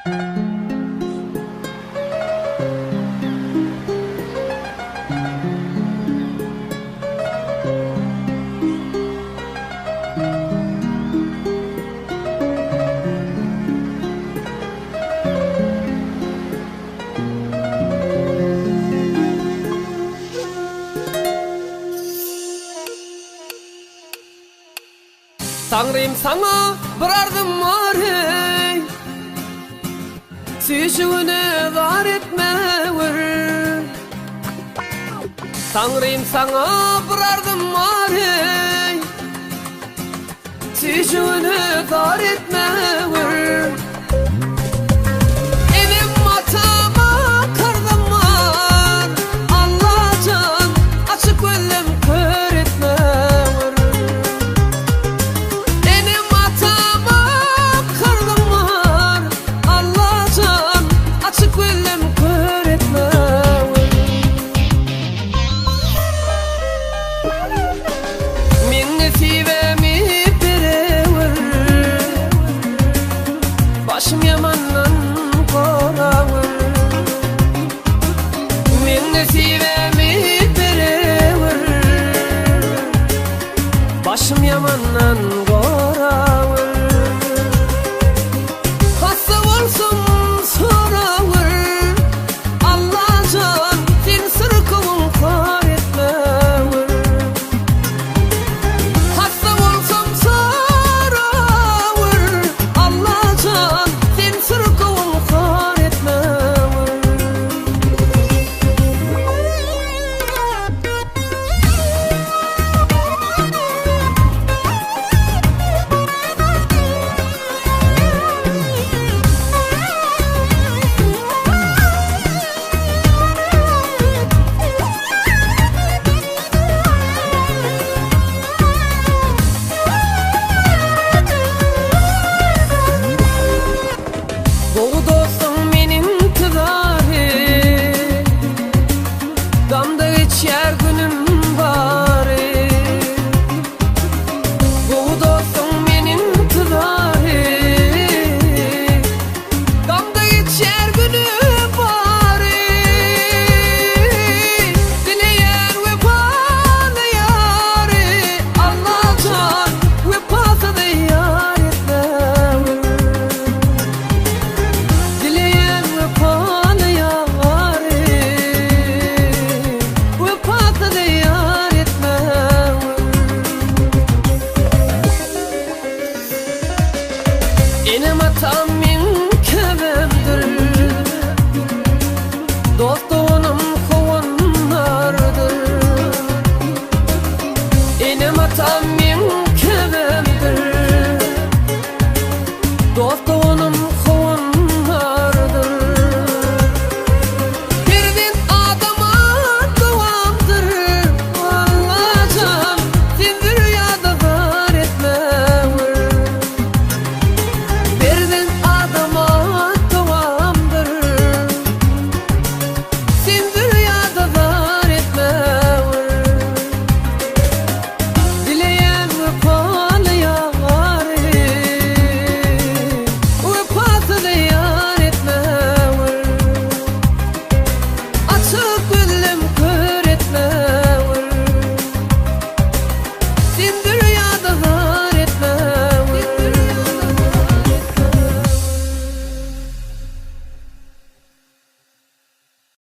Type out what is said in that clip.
Taňrym saňa bir arzym bar eý Süýşügine zar etmewür Taňrym saňa bir arzym bar eý Süýşügine zar etmewür Enem atama karzym bar Allajan açyk gözlem kör etmewür Enem atama karzym bar Allajan açyk gözlem kör etmewür Meň nesibämi berewür Başym ýamandan gorawür Meň nesibämi berewür Başym ýamandan gorawür Hassa bolsam sorawür Allajan sen syrkawyň kar etmewür Hassa bolsam sorawür Allajan sen syrkawyň kar etmewür. Gowy dostuň men intizary Gamda geçýär günüm bary Gowy dostuň men intizary Gamda geçýär günüm bary Dileýän wepaly ýary Allajan wepasyz ýar etmewür Dileýän wepaly ýary Wepasyz ýar etmewür Enem-atam meň käbämdir Dost-doganym howandardyr Enem-atam meň käbämdir Dost-doganym.